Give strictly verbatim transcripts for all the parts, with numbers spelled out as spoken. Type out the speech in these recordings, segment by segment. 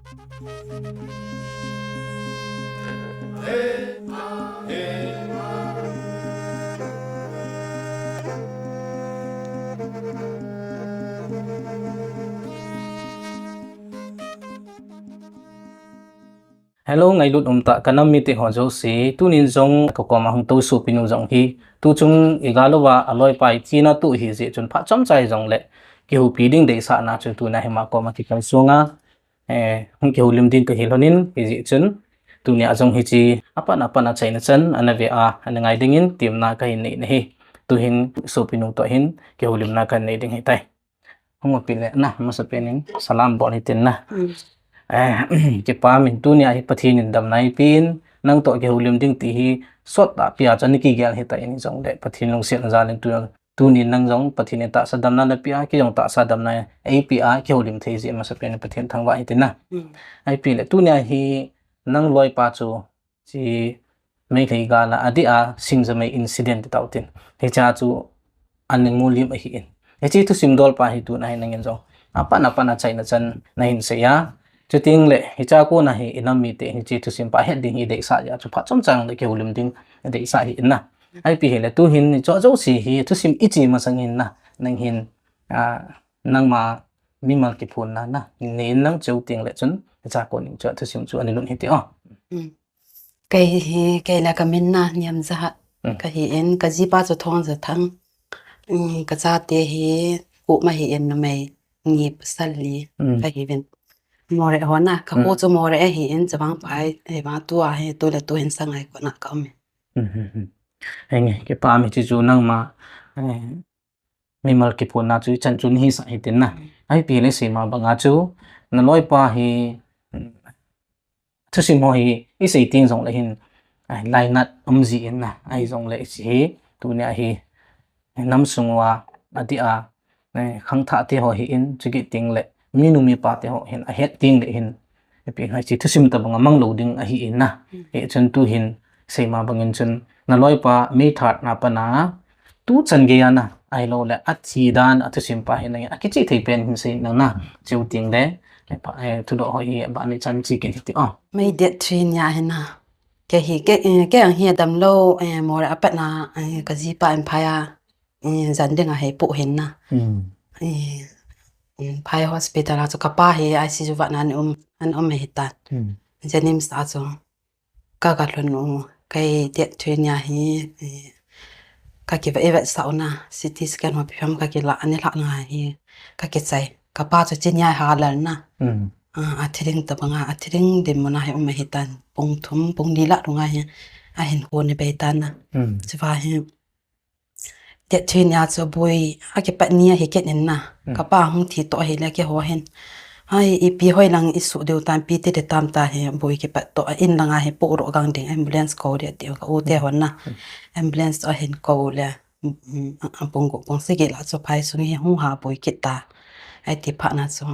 Hello, ngailut umtah ka nam mite ho jouse, tunin jong ka koma hung tou sopinu jong hi, tuchung igal uva aloipa hi thina toh ahi jeh chun phat chomcha hijongle kihoupi ding deisahna chu tuna hi ama koma kikalsong a, eh, hung kihoulim ding kahi lhonin, hijeh chun tunia jong hiche apat apat a chaina chan ana ve a, ana ngai dingin temna kahin nei ahi. Tuhin sopinu toh hin kihoulimna kahin nei ding ahitai. Hung upi le na, masapen in salam bol hitin na. Eh, kipah in tunia hi Pathen in damna eipeh in, nang toh kihoulim ding ti hi sot tahpi a chu ana kigel hitan, hijongle Pathen lungsetna jal in tu, tunin nang jong Pathen in tahsa damna napeh a, kei jong tahsa damna eipeh a, kihoulim thei jeh masapen in Pathen thangvah hitin na. Ahipeh le tunia hi nang loipa chu hiche Meitei gal a adeh a Singjamei incident ti tautin, hichea chu ana mulim ahin. Hiche thusim dolpa hi tuna hi nangin jong apat apat a chaina chan nahin sei a, chutengle hichea kona hi inam mite hiche thusim pa het ding hi deisah jeh a chu phat chomcha le kihoulim ding deisah ahin na. Ahipeh hile tuhin hiche jouse hi thusim iche masang hin na, nang hin, ah, nangma mimal kiphonna na, nei in nang cheu tengle chun hichea konin chu thusim chu ana lut hite o. Kei hi, kei le kamin na Niamjahat kahin, kajipa chu Thongjathang. Kachate hi kum ahin, numei ni pasal li kahiuvin. Moreh ho na, kakho chu Moreh ahin, Chavang Phai, ahivang tua hi, tu le tu hin Sangai kona kaum in. Henge, kipah in hiche chu nangma, eh, mimal kiphonna chu ichan chu nahisah hitin na. Ahipeh le seima banga chu naloipa hi, thusim ho hi isei teng jongle hin, lainat um jin na, ahijongle hiche hi tunia hi nam sung uva adeh a khangthah te ho ahin, chukit tengle minu mipa te ho hin ahet tengle hin, ipi hiche thusim tobang a manglou ding ahin na. Hichun tuhin seima bangin chun naloipa May third na pat a tuchan geiya na, ahiloule athi dan a thusim pa hi nangin akichih thei pen hin sei nang na, cheu tengle, eh, thudoh ho hi abani chan che kit hite o. May date three nia hi na. Kei hi, kei, eh, kei jong hi adamlou, eh, Moreh a pat na, eh, kajipa in phai a, eh, jan ding a heipoh hin na. Phai hospital a chu kapa hi I C U vat na ana um, ana um ahitan. JNIMS a chu kaga lhun u, kei date three nia hi, eh, kakivet, vetsah u na, C T scan ho ipi ham kakilah, ana lhah na hi, kakichai. Kapa chu chinia hi alal na. Athi ding tobanga, athi ding dinmun a hi um ahitan. Pung thum, pung ni lah dunga hi ahin hon abeitan na. Chua hi date three nia chu boi akipat ni ahi kit in na. Kapa hung thi toh ahile keiho hin, ai, ipi hoilang isuh diu tam, ipi ti ding tam tia hi boi kipat toh a, in langa hi pohdoh gang ding, ambulance kou ding atiu, ka u te hon na. Ambulance toh ahin kou le, apung gup pung sagi lah chu phai sung hi hung ha boi kit ta. Ahiti phat na chu,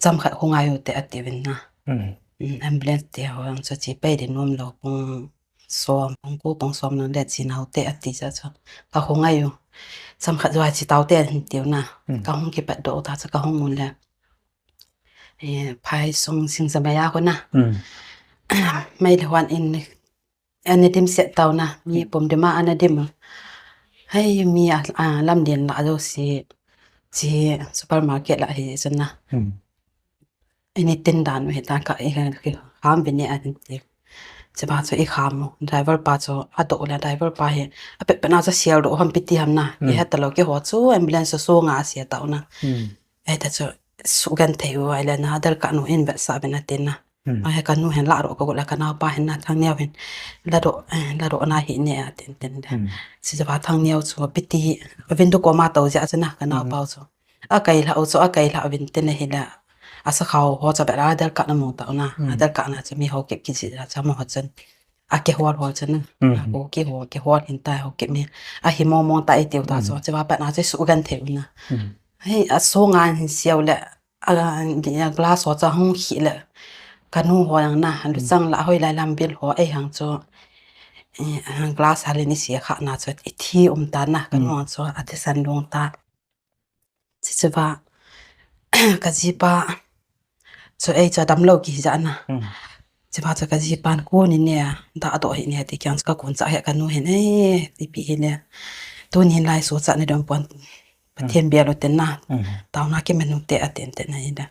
chomkhat hung ngai u te atiuvin na. Ambulance te ho jong chu che pai ding nomlou, pung som, pung ko, pung som lang le che nau te ati jeh chun kahung ngai u. Chomkhat jou a che tau te ahin tiu na. Kahung kipatdoh u ta chu kahung un le, eh, phai sung Singjamei a kona, Meitei hon in ana dimset tau na, mi pum dim a ana dim u. Hei, mi a, a lamlen lah jouse, che supermarket lah hi chun na. Ini tin dan u hita ka, ikham vin e atin ti. Chua chu ikham u, driver pa chu adoh le, driver pa hi apet pet na chu seldoh ham ipi ti ham na, ihet talou, keiho chu ambulance chu sunga ase tau na. Ahita chu sugenthei u ahile na, Aadhaar card nu in vetsah uvin atin na. Ahi, kanu hin ladoh kagot le, kanaopa hin na, Thangneo hin ladoh, eh, ladoh na hi ne atin tin le. Chua Thangneo chu ipi ti, window koma tou jeh a chu na, kanaopa u chu akailhah u chu, akailhah uvin tin ahile, asakhao ho chu abet a Aadhaar card amu tau na. Aadhaar card na chu mi Haokip kijih a chu amaho chun akihol hol chun na. Ako kihol, kihol hin ta Haokip mi. Ahi mong mong ta itiu ta chu, chua pat na chu sugenthei u na. Hei, asunga hin seo le, a, glass ho chu ahung khih le, kanu ho jong na, luchang lah hoilai lam bil ho eihang chu, eh, glass hal in ise khah na chu ithi um ta na, kanu ho chu athisan lung ta. Chuche chua kajipa Chu ei chu damlou kihi jeh a na. Chuva chu kajipan kon in ne, dahdoh hih in ati keng chu kakon chah he kanu hin, eh, ipi hile. Tunin lai suhchat na dong pon. Pathen bia lo ten na. Taona kiman u te atin ten na hile.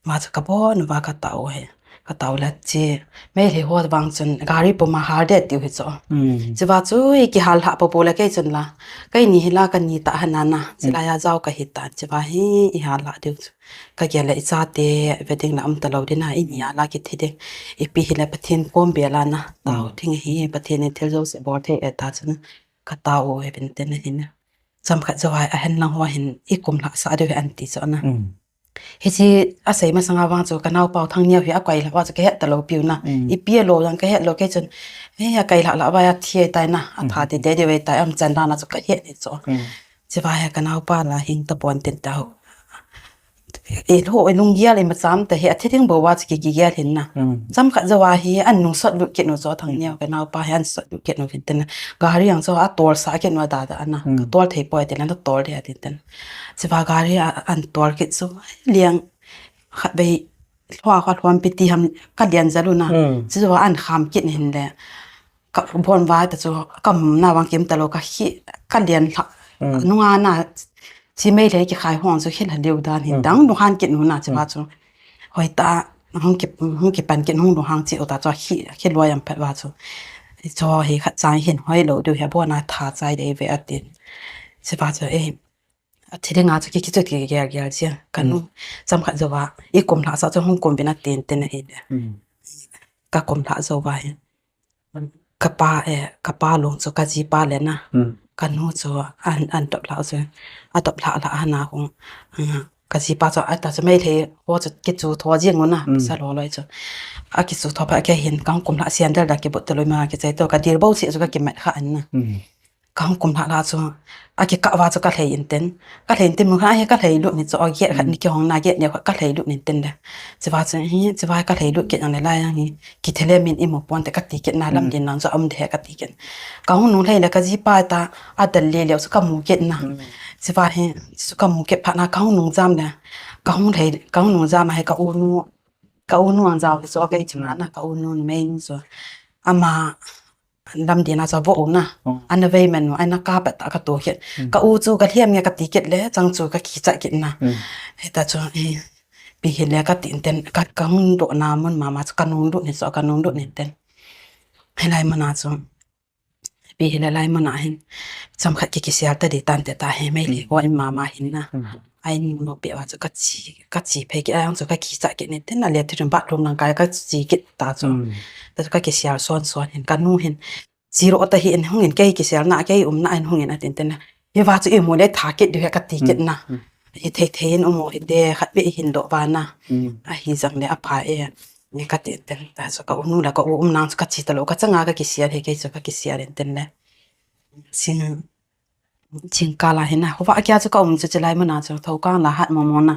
Ama chu kabon uva katao he. Katao le che. Meitei ho vang chun gari puma hal de tiu hi chu. Chuva chu i kihal lhah popo le kei chun la. Keini hi la kani ta hana na. Chulai a jao kahi ta. Chuva hi i hal lhah diu chu. Kagel le ichate wedding la um talou ding na, ini a la kithi ding. Ipi hile Pathen kom bia la na. Tao thing hi Pathen in thil jouse bol thei e ta chun. Katao he vin ten na hin. Chomkhat jou a ahen lang ho hin i kum lhah sah diu hi anti chu na. Hiche asei masanga vang chu kanaopa u Thangneo hi akai lhah uva chu kahet talou piu na. Ipi alo jong kahet lou kei chun. He akai lhah lhah uva athi tai na. Atha tete diu tai umchan dan a chu kahet ni chu. Chuva hi kanaopa la hing tapon tin tao. I lho, i lunggel, i macham te hi athi ding bou a chu ki, kigel hin na. Chomkhat jou a hi an nung sot lut kit u chu Thangneo kanaopa hi an sot lut kit u hin ten na. Gari jong chu atol sah kit u dada na. Katol thei poi tin la natol de atin ten. Chuva gari a, an tol kit chu liang khatvei lhua kha lhuampi ti ham kalen jal u na. Chuva an kham kit hin le. Kabon uva ta chu kaumna vang kim talou kahi kalen lhah. Nunga na chi Meitei kikhai hon chu hi lha liu dan hin dang nung han kit u na chuva chu. Hoi ta hung ki, hung kipan kit hung nung hang chi u ta chu hi, hi loi am phat uva chu. Chu hi khat chang hin hoilou diu hi abon a tha chai dei ve atin. Chuva chu eh, athi ding a chu ki, kichu kigel gel chia. Kanu chomkhat jou a i kum lhah sah chu hung kum vin atin ten na hi. Kakum lhah jou uva hi. Kapa, eh, kapa long chu kajipa le na. Kanu chu an, an dop lhah chu. Adop lhah lhah hana hung. Kajipa chu ata chu Meitei ho chu kichu tho jing u na. Sa lo loi chu. Akichu tho phat kei hin kahung kum lhah sandal da kibut talou ma kichai to kadil bou si chu kakimat kha an na. Kahung kum lhah lhah chu, akikah uva chu kalhei in ten. Kalhei in ten mun khat hi kalhei lut ni chu, gate khat ni kihong na, gate ni khat kalhei lut in ten le. Chuva chu hi, chuva hi kalhei lut kit jong le lai jong hi. Kithele min imu pon te kati kit na lam din lang chu aum de he kati kit. Kahung nung lhei le kajipa ta, adal le leu chu kamu kit na. Chuva hi, chu kamu kit phat na kahung nung jam le. Kahung lhei, kahung nung jam a hi ka u nu, ka u nu ang jao le chu akei chu na, ka u nu numei chu. Ama lam din a chu avo u na. Ana vei man u, ana kap ta katu kit. Ka u chu kalhem nge kati kit le, chang chu kakichat kit na. Hita chu, eh, ipi hile kati in ten, ka, kahung doh na mun mama chu kanung lut ni chu, kanung lut ni ten. Hilai mun a chu. Ipi hile lai mun a hin. Chomkhat ki kisel ta di tan te ta hi Meitei ho in mama hin na. A in nu pe uva chu kachi, kachi phei kit a jong chu kakichat kit ni ten, ale thi rin bathroom lang kai kachi kit ta chu. Ta chu kakisel son son hin kanu hin. Chi ro ta hi in hung in kei kisel na kei um na in hung in atin ten na. Hiva chu imu le tha kit diu he kati kit na. Ithei thei in um u hite khat ve ihin doh uva na. Ahi jong le apha e. Ni kati ten ta chu ka u nu la ka u um nang chu kachi talou kachanga kakisel he kei chu kakisel in ten le. Ching, chingkal a hin na. Hova kia chu ka um chu chilai mun a chu thokang la hat momo na.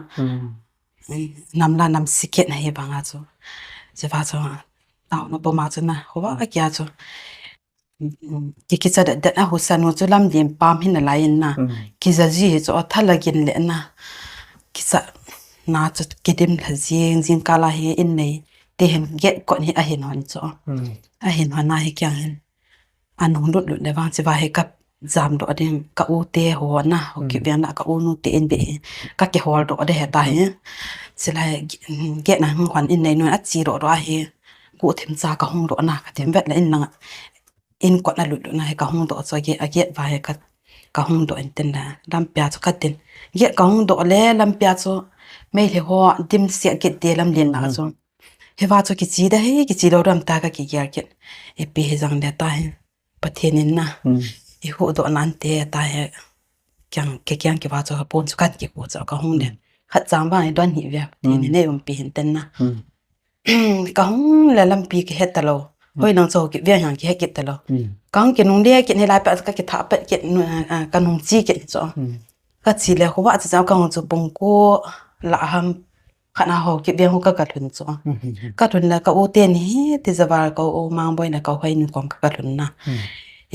Nam la nam siket na hi vang a chu. Chuva chu. Tao na poma chu na. Hova kia chu. Ki, kicha det det a husa nu chu lam lim pam hin alai in na. Kija ji hi chu atha lagin le na. Kicha na chu kidim lha jing jing kala hi in nei. Ti hin gate kot hi ahin hon chu. Ahin hon a hi kiang hin. Anung lut lut le vang chuva hi ka jam doh ding ka u te ho na. Ho ki veng la ka u nu te in be hi. Ka kihol doh de he ta hi. Chilai gate na hung hon in nei nu achi doh doh a hi. Ku thim cha ka hung doh na ka thim vet le in lang. In kot na lut lut na hi ka hung doh chu a gate, a gate va hi ka, ka hung doh in ten la. Lampia chu ka tin. Gate ka hung doh le lampia chu Meitei ho dim sia kit te lam lin na chu. Hiva chu kichi da hi, kichi lou dam ta ka kigel kit. Ipi hi jang le ta hi. Pathen in na. I huhdoh nan te ta hi. Kiang, ki kiang kiva chu ka pon chu kan kipu chu ka hung le. Khat chang vang i don hi ve. Pathen in ei umpi hin ten na. Ka hung le lampi kihe talou. Hoi lang chu kive hiang kihe kit talou. Ka hung kinung le kit hilai pa ka kitha pet kit nu, a, a, ka nung chi kit chu. Ka chi le khuva chu ka hung chu pung ko la ham khat na ho kive ho ka ka lhun chu. Ka lhun le ka u te ni hi ti javal ka u Mangboi le ka hoi ni kom ka ka lhun na.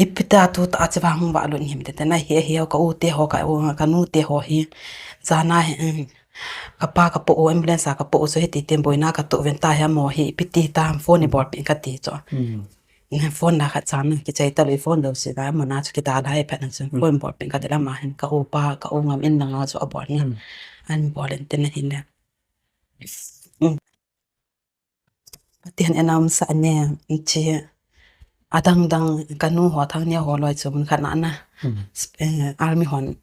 Ipi ta tu ta chu vang va lhun him te te na hi hi ka u te ho ka u ka nu te ho hi. Jana hi, Kapa kapoh u, ambulance a kapoh u chu hiti tin boina katoh uvin, tahi amaho hi ipi ti tam, phone ibol peh in kati chu. Phone la khat chang na, kichai talou, phone lou seh a, amuna chu kidalha phat na chun, phone bol peh in kati le, ama hin ka upa, ka u ngam in langa chu abol na. An bol in tin ahile. Pathen in aumsah ne, hiche adang dang kanu ho, Thangneo ho loi chu mun khat na na. Army hon,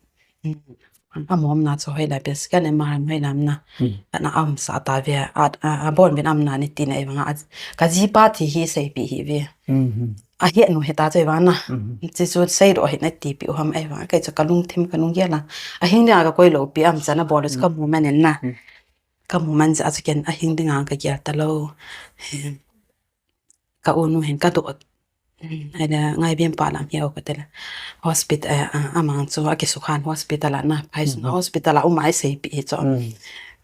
amaho umna chu hoilai pen, second M R M hoilai umna. Khat na aumsah tauve, abon uvin umna ni tina ahivanga, kajipa thi hi seipeh hih uve. Ahet nu hita chu ahivang na. Hiche chu seidoh hih in atipeh u ham ahivang, kei chu kalungthim kalunggel a, ahing dinga kakoi lou pi, aumchan abol u chu kamu man in na. Kamu man jeh a chu ken ahing dinga kagel talou. Ka u nu hin kadoh, ahile Ngaibinpa lam hi o katile, hospital, amang chu akisukhan hospital a na, phaisunga hospital a um a eiseipeh hi chu.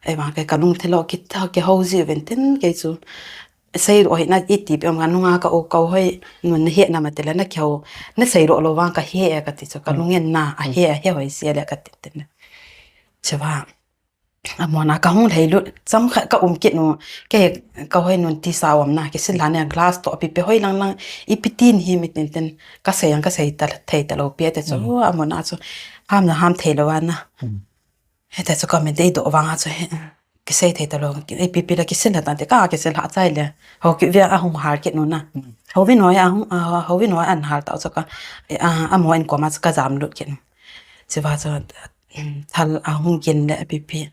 Ahivang kei kalungthim lou, kihou jiuvin tin, kei chu seidoh hih in itipeh um, kanunga ka u, ka u hoi, nun nahet nam atile, nakihou, naseidoh lou vang kahe e kati chu, kalung in na, ahe, ahe hoi seh le kati tin. Chua amona kahung lhailut, chomkhat kaum kit u, kei, ka hoi nun tisa um na, kisil lhah ne, glass toh pipi hoi lang lang, ipi tin hi mi tin tin, kasei ang kasei ta, thei talou pi ati chu, amona chu, ham na ham theilou a na. Hiti chu comment eidoh vanga chu, kisei thei talou, ipi pi le kisil lhah tante, ka kisil lhah chai le, hou kit uve, ahung hal kit u na. Houvin hoi, ahung, houvin hoi an hal tau chu ka, amaho in koma chu kajamlut kit u. Chua chu, thal ahung gin le ipi pi.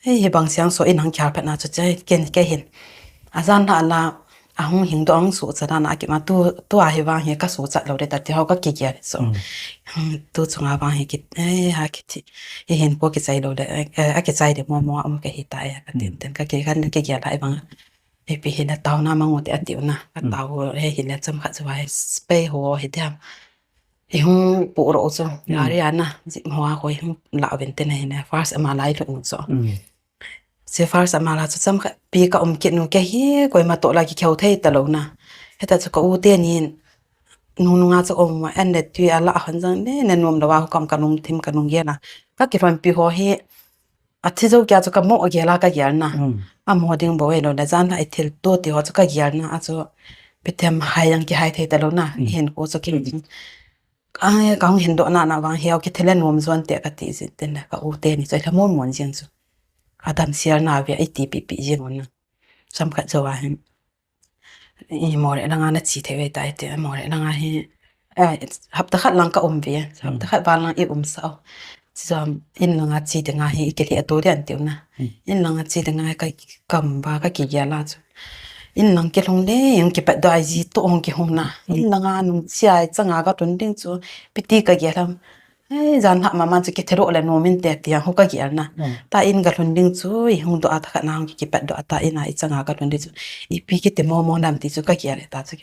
Hibang siang so in hung kihal phat na chu, ken kei hin, ajan lhah la, ahung hingdoh, ahung suhchat a na, akima tu, tua hivang hi kasuhchat lou le tati ho kakigel chu. Tu chunga vang hi kiti, hinkho kichai lou le, akichai ding momo a um kahitai, katin tin, kaki, kakigel a ahivang. Ipi hile taona mang u te atiu na, katao u, hile chomkhat chu vai, spray ho hidem. Ihung poh lou chu, gari a na, jeep ho a koi hung la uvin tin ahile, first M R lai lhut u chu. Hiche first M R la chu chomkhat pi kaum kit u, kei hi koima toh la kihou thei talou na. Hita chu ka u teni, nungnunga chu um, an le tui ala hon jong le, nanom lou a, hukam kalungthim kalunggel a. Kakilhonpi ho hi, athi jou kia chu kamo gel a kagel na. Amaho ding bou hilou le, jan lhah ithil to ti ho chu kagel na, a chu, ipi them hai jong kihai thei talou na. Hinkho chu ki, kahung hindoh na na vang hi, kithil le nom jon te kati jin tin le, ka u teni chu, ilhamon mon jing chu. Adamsel nauve, itipeh peh jing u na. Chomkhat jou a hin. Moreh langa nache thei uve tai ti, Moreh langa hi, hapta khat lang kaum uve, hapta khat val lang iumsah u. Chujong in langa che dinga hi ikilheh to ding atiu na. In langa che dinga hi ka, kaum uva kakigel a chu. In lang kilhung le, hung kipatdoh a ji toh hung kihung na. In langa nung chea ichanga kalhun ding chu, ipi ti kagel ham. Jan lhah mama chu kithedoh le nom inte tia hu kagel na. Ta in kalhun ding chu, ihung doh a thakhat na hung kipatdoh a ta in a ichanga kalhun ding chu, ipi kiti momo nam ti chu kagel e ta chu.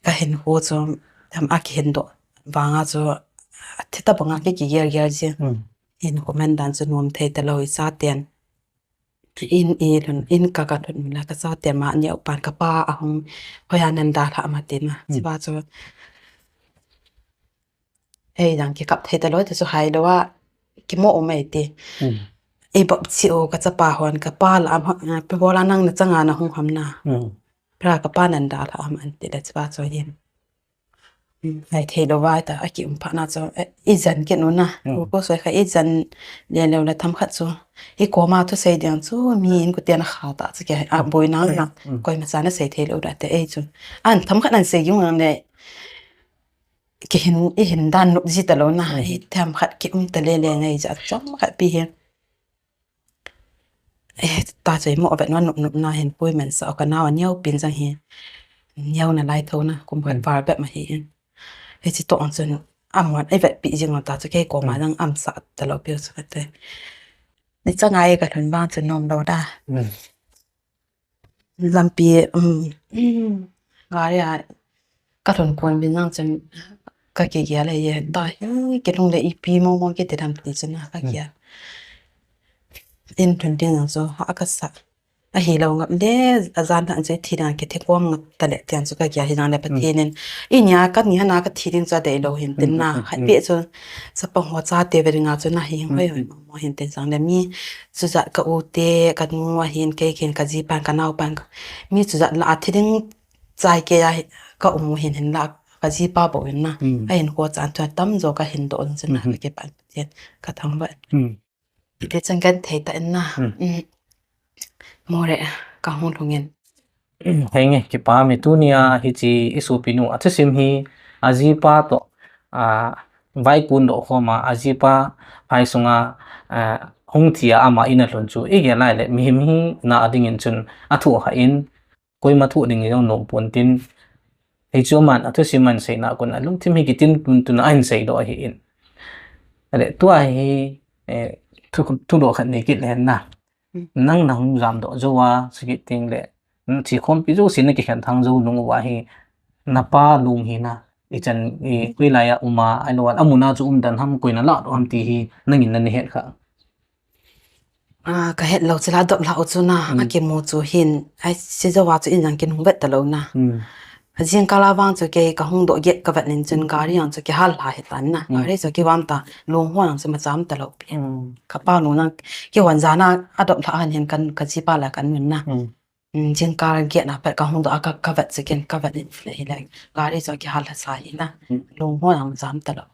Kahinkho chu, tam a kihindoh vanga chu, athi tabanga ki, kigel gel ji. Hinkho man dan chu nom thei talou, ichaten. In, ilhun, in ka, kalhun la kachaten ma neo pan kapa ahung, hoiya nandalhah ma ti na. Chua chu, ei jong kikap thei talou, ti chu hailou a, kimo um e ti. Ibop cheh u kachapa hon, kapa la, ipi bola nang nachanga nahung ham na. Pra kapa nandalhah ham anti le chua chu hin. Hai theilou vai ta, akium phat na chu, ijen kit u na. Ko soi kha ijen le lou le themkhat chu. Ikoma thusei ding chu, mi in kuten akha ta chu kei, aboina na. Koimacha nasei theilou da te ei chu. An themkhat an sei jing le. Kihin, ihin dan nop ji talou na, ithemkhat kium ta lele ngai ja chomkhat pi hi. Ta chu imo vet na nop nop na hin pui man sa ka nao aneo pin jang hi. Neo nalai tho na, kum khat var bep ma hi. Hiche toh chun, amon ivetpi jing ta chu kei koma jang amsah talou piu chu kate. Nichanga kalhun vang chu nom lou da. Lampi, gari a kalhun kon vin jang chun kakigel e, ta hi kilhung le ipi momo kiti dam ti chun kakigel. In lhun ding jang chu akasa. Ahilou ngap le, ajan thah chu ithi ding a kithi kom ngap tale tian chu kagel hi jongle Pathen in, inia kani hana kathi ding chu adeilou hin tin na. Khat peh chu chapang ho chate ve ding a chu nahi hoi hoi mo hin tin jongle mi chujat ka u te, kanu ahin, kei hin, kajipan, kanaopan, mi chujat lah a thi ding chai kei a kaum u hin, hinla kajipa bou in na, ahinkho chan thu tamjo kahin doh un chu na, kakipa in Pathen kathangvah. Hiti chun genthei tah in na. More, kahung lhung in. Henge, kipa mi, tunia hiche isopinu athusim hi ajipa toh vaikon doh khom a, ajipa phai sunga hung thi a ama in alhun chu igel lai le mihem hina dingin chun athoh kha in, koima thoh ding jong nom pon tin, hichu aman athusim ahin seina kon alungthim hi kitin tun tun a ahin seidoh ahin. Ale tua hi thudoh khat nei kit le hen na. Nang nahung jamdoh jou a, chukit tengle nathi khompi jouse nakikhen thang jou nung uva hi, napa long hina ichan, hoilai a um a, ahilou a amun a chu um den ham, koi nalah doh ham ti hi nangin nana het kha? Kahet lou chu la, adop lhah u chu na, akimu chu hin, hiche jouva chu in jong kinung vet talou na. Jingkal a vang chu kei kahung doh get kavet in chun gari jong chu kihal lha hitan na. Gari chu kivam ta, long ho jong chu macham talou pi. Kapa long jong kihon jan a adop lhah hon hin, kajipa la kanun na. Jingkal get na pet kahung doh a kavet chu ken kavet in le hile gari chu kihal lha sa hi na. Long ho jong macham talou.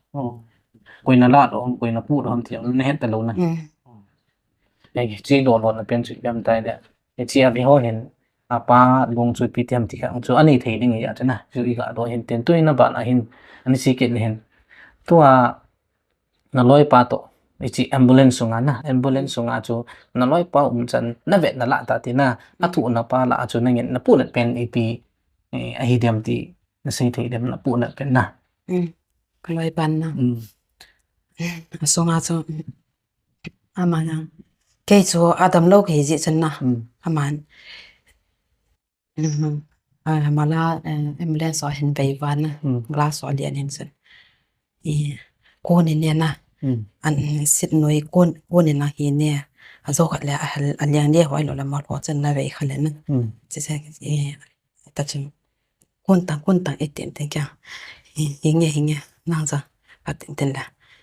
Koi nalah doh ham, koi napoh doh ham ti jong nahet talou na. Hiche lolhona pen chu ipi ham tile, hiche aveho hin apa long chu ipi ti ham ti kha chu anei thei ding ahi a chu na, chu iga doh hin tin, tuina ban a hin ana che kit le hin. Tua naloipa toh hiche ambulance sunga na, ambulance sunga chu naloipa umchan navet nalah ta tina, athohna pa lah a chu nangin napohnat pen ipi ahi dem ti nasei thei dem, napohnat pen na? Kaloipan na, asunga chu, ama jong, kei chu adamlou kahi jeh chun na, aman, amala ambulance a hin vei uva na, glass ho alen hin chun, kon in ne na, an sit noi kon, kon in ahi ne, ajo khat le aleng le hoilou le mol ho chun navei kha le na. Hiche ta chun, kon tang, kon tang, iti tin kei, hinge, hinge nang jong, ati tin le,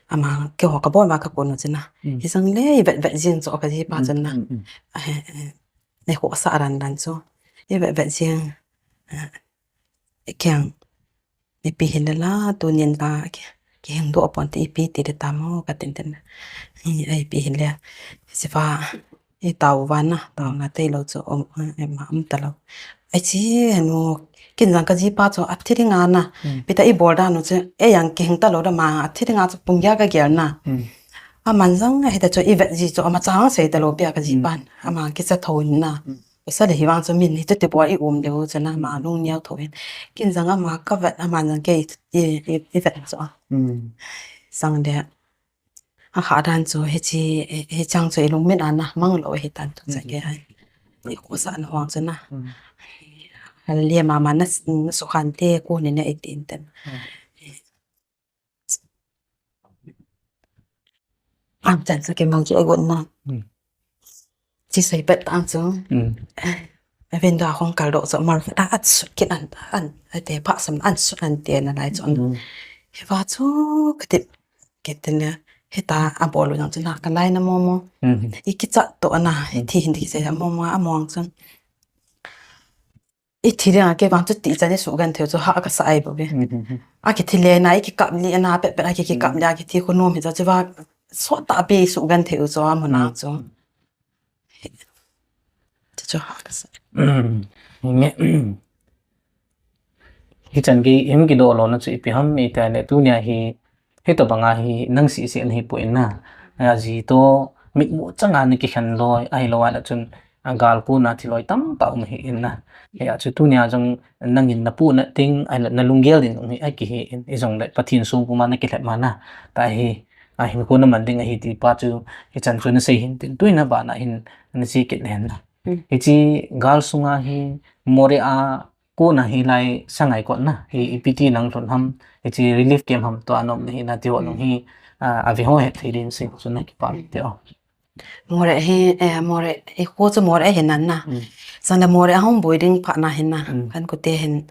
ama keiho kabol ma kakon u chu na. Hijong le ivet vet jeng chu kajipa chun na, eikhohsah dan dan chu, ivet vet jeng, kei jong ipi hile la, tunin la kihingdoh pon te, ipi ti ding tam o, katin tin, ipi hile, hicheva itao uva na, taona tailou chu um talou. Hiche henu, ken jong kajipa chu athi dinga na, ipi ta ibol dan u chu, ei jong kihing talou dan, ama athi dinga chu pung geiya kagel na. Aman jong hita chu ivet ji chu ama chang sei talou pia kajipan, ama kicha thou in na. Pasal hivang chu min hichu tibol i um diu chu na, ama lungneo thou in. Ken jong ama kavet, aman jong kei ivet chu, chang le, akha dan chu hiche, hichang chu ilungmit a na manglou ahitan tu cha kei a, ikhohsahna vang chu na, hal le mama na, nasukhan te, kon in ne itin tin. Amchan chu kimu kit agot na, hiche sei pet tah chu, window a hung kaldoh chu, amal phat a asut kit an, ate phasam an sut an ti nalai chu, hiva chu kati kit tin le, hita abol u jong chu na, kalai na momo, ikichat toh na, ithi hin ti kisei momo, among chun, ithi dinga kei vang chu tichan isugenthei u chu ha kasah ai bou ve. Akithi le na, ikikap le na, pet pet a ki, kikap le, akithi khu nom hi chu, chuva sot tahpi isugenthei u chu, amun a chu, chu chu ha kasah. Hichan gei ihin kidoh lona chu ipi ham itile, tunia hi hitobanga hi nang sehseh nahipoi na, aji toh mitmu changa nakikhen loi, ahilou le chun agal kona thiloi tamtah um ahin na. Hia chu tunia jong nangin napohnat ding, ahile nalunggel ding jong hi akihi in, ijongle Pathen songpuma nakilhep ma na, tahi, ahinkho naman ding ahi ti pa chu, hichan chu nasei hin tin, tuina bana hin nache kit le hen na. Hiche gal sunga hi Moreh a kona hilai Sangaikot na hi ipi ti nang lhun ham, hiche relief camp ham tua nom na hi na, tiho nung hi, aveho het thei din sei chu, nakipah te o. Moreh hi, eh, Moreh, i kho chu Moreh hi nan na. Mm. Sang le Moreh a hung boi ding phat na hin na. Mm. Kan kho te hin,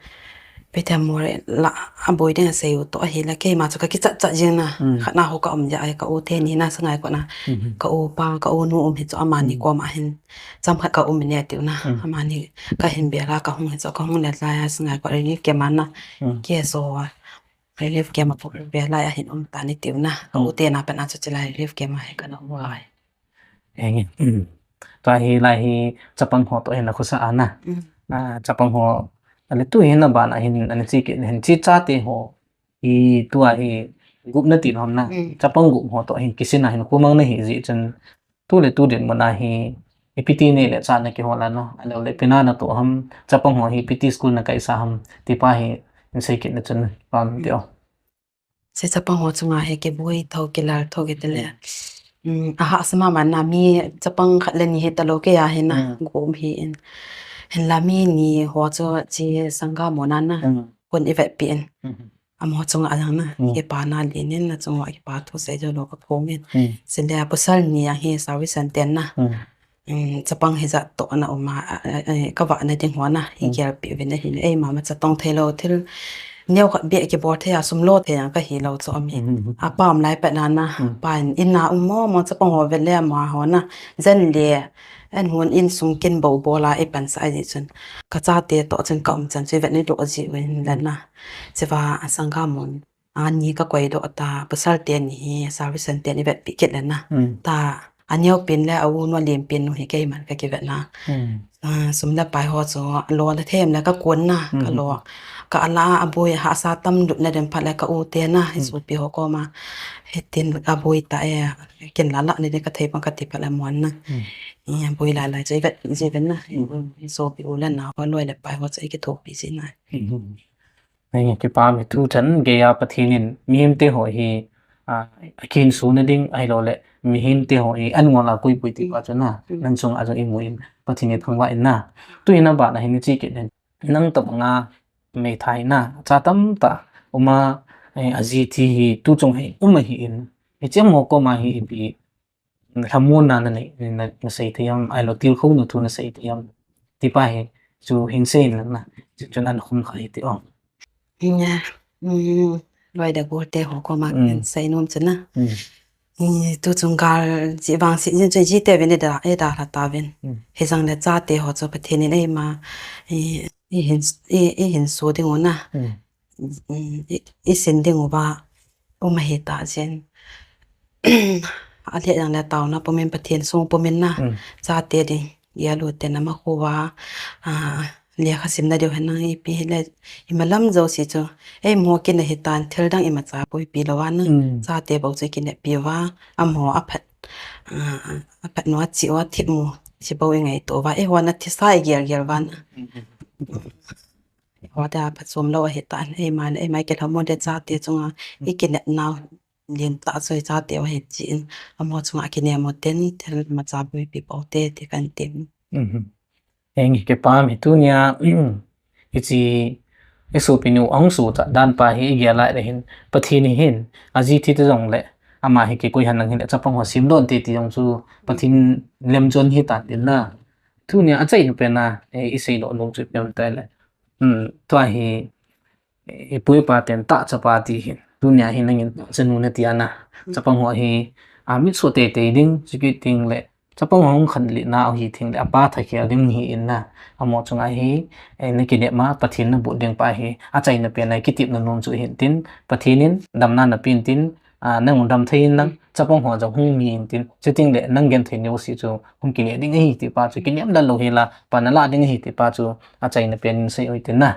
Peter Moreh la a boi ding a sei u toh ahi la keima chu ka kichat chat jing na. Mm. Khat na ho ka um ja ai ka u te ni na sangai ko na. Mm-hmm. Ka u pa, ka u nu um hi chu amani Mm. koma hin. Cham khat ka um ne tiu na. Mm. Amani ka hin bia la ka hung hi chu ka hung le la ya sangai ko relief camp a na. Mm. Ke so a. Relief camp a pok bia la ya hin um ta ni tiu na. Ka Mm. u te na pa na chu chila relief camp a hi ka na u ai. Enge. Mm. Tua hi lai hi chapang ho toh hin a khosa a na. Mm. Ah, chapang ho. Ale tu hin a ban a hin, ani chi kit hin chi chate ho. I tua hi gup na ti lom na. Mm. Chapang gup ho toh hin kisin a hin khomang na hi ji chun tu le tu din mun a hi ipi ti nei le cha na kihol a na. Ale le pina na toh ham chapang ho hi ipi ti school na kai sa ham ti pa hi in sei kit na chun pam ti o. Se chapang ho chunga hi kiboi tho kilal tho kiti le. Mm, a hahsa mama na mi chapang khat le ni hi ta lo kei a hi na Mm. gum hi in. Hin la mi ni ho chu chi sangha mo na na. Mm. Kon i vet pi in. Mm-hmm. Amo chunga a jang na. Mm. Kipa na li nin na chunga kipa thu sei jo lo ka phong in. Mm. Se le a pasal ni a hi service an ten na. Mm. Mm, chapang hi jat toh na um a, a, a, a, ka va na ding ho na, hi Mm. gel pi ve na hi, ei mama cha tong thei lo thil, neo khat beh kibol thei a, sum lo thei ang ka hi lo chu ami. Mm. A pa um lai pet na na, Mm. pa in, in na um mo, mo chapang ho ve le ma ho na, jen le, en hun in sung kin bo bol a, i pan sa ai chun. Ka chate toh chun ka um chan chu vet ni do ji wen le na. Chiva a sangha mun. Ani ka koi doh ta, pasal te ni hi, service an te ni vet pi kit le na. Mm. Ta, a neo pin le, a u nu a lim pin nu hi kei man ka kivet na. Mm. Ah, sum le pai ho chu, lo le them le ka kon na, ka Mm. lo. Ka ala a boi ha sa tam lut na dem phat le ka u te na, hi Mm. su pi ho ko ma. He tin a boi ta e, kin la la ni de ka thei pang ka ti phat le mon na. Mm. Ni a boi la la chu i vet, ji vet na. Mm. Hi so pi u le na, ho loi le pai ho chu i ki tho pi si na. Mm. Henge, kipah e, tu chan geiya Pathen in mihemte ho hi, a, akinsuna ding ahilou le, mihemte ho hi an ngol a puipui ti pa chu na, Mm. nan chunga jong imu in Pathen ithangvah in na. Tu hin a ban a hin ichi kit in, nang tobanga meithai na, cha tamtah uma, eh, aji thi hi tu chung hi um ahi in, hiche amaho koma hi ipi lhamonna na nei, na, na sei thei ham, ahilou tilkhouna thu na sei thei ham. Ti pa hi, chu hin sei in lang na, chu chun an khum kha hi ti o. Nya, mm, loi da gol te ho koma Mm. kan sei nom chu na. Mm. Mm, tu chung gal ji vang si, jin chu ji te vin e da, e da la ta vin. Mm. Hijong le chate ho chu Pathen in eima, i, i hin, i, i hin so ding u na. Mm. Mm, i, i sin ding uva, um ahi ta jin. A le jong le taona pumin Pathen sung pumin na. Mm. Chate ding, i a lu te na ma khu va, a, lekha simna diu hen nang ipi hi le, i malam jo si chu. Ei mo kin ahi tan, thil dang i ma cha pui pi lo va na. Mm. Chate bou chu i kin e pi va, a mo a phat, a, a phat nu a chi o a thip mu, chi bou i ngai to va, ei ho na thi sa i gel gel va na. Mm. Ho da phat som lo ahi tan, ei man, ei mai ke lhamon de chate chunga, i kin e nau. Lim ta soi chate u hi chi in, amo chunga kinem u ten, thil ma cha puipi pou te, ti kan tin. Mhm. Henge kipah e tunia, hichi, i sopi nu ahung suchat dan pa hi i gel lai le hin, Pathen hi hin, aji thi te jong le, ama hi kikoi hen lang hin, chapang ho sim don te ti jong chu, Pathen lim chon hi tan tin na. Tunia achaina pen a, eh, i sei lo nom chu pen tai le. Hmm, tua hi, i pu i pa ten tah chapa ti hin. Tunia hi nangin tah chanu na ti a na. Mm. Chapang ho hi, a, mit so teitei ding, chikit ding le. Chapang ho hung khanlih na, ahi thing le, a pa thakhel ding hi in na. Amo chunga hi, eh, na kinep ma, Pathen na bot ding pa hi. Achaina pen a kitepna nom chu hin tin, Pathen in, damna na pen tin, a, nang dam thei in lang, Mm. chapang ho jong hung mi in tin, chuting le, nang genthei neo si chu, hung kile ding ahi ti pa chu, kinem lal lou hi la, pan a la ding ahi ti pa chu, achaina pen in sei u hitin na.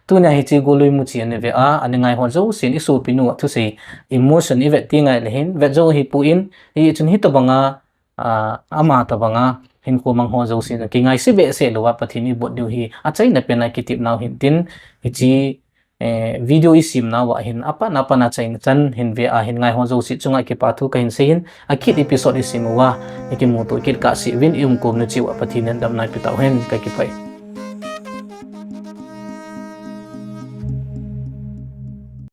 Tunia hichi golui muchi ana ve a, ana ngai ho jousen i sopi nu a thusei emotion i vet ti ngai le hin, vet jou hi pu in, hichun hitobanga, a, ama tobanga, hinkho mang ho jousen, kingaise behseh louva Pathen i bot diu hi, achaina pen a kitep nau hin tin, hichi, eh, video i sim nau a hin, apan, apan achaina chan hin ve a hin ngai ho jouse chunga kipa thu kahin sei hin, akit episode i sim uva, i kimuto kit kah seh uvin i umkom na cheh uva Pathen in damna pe tau hen, ka kipah e.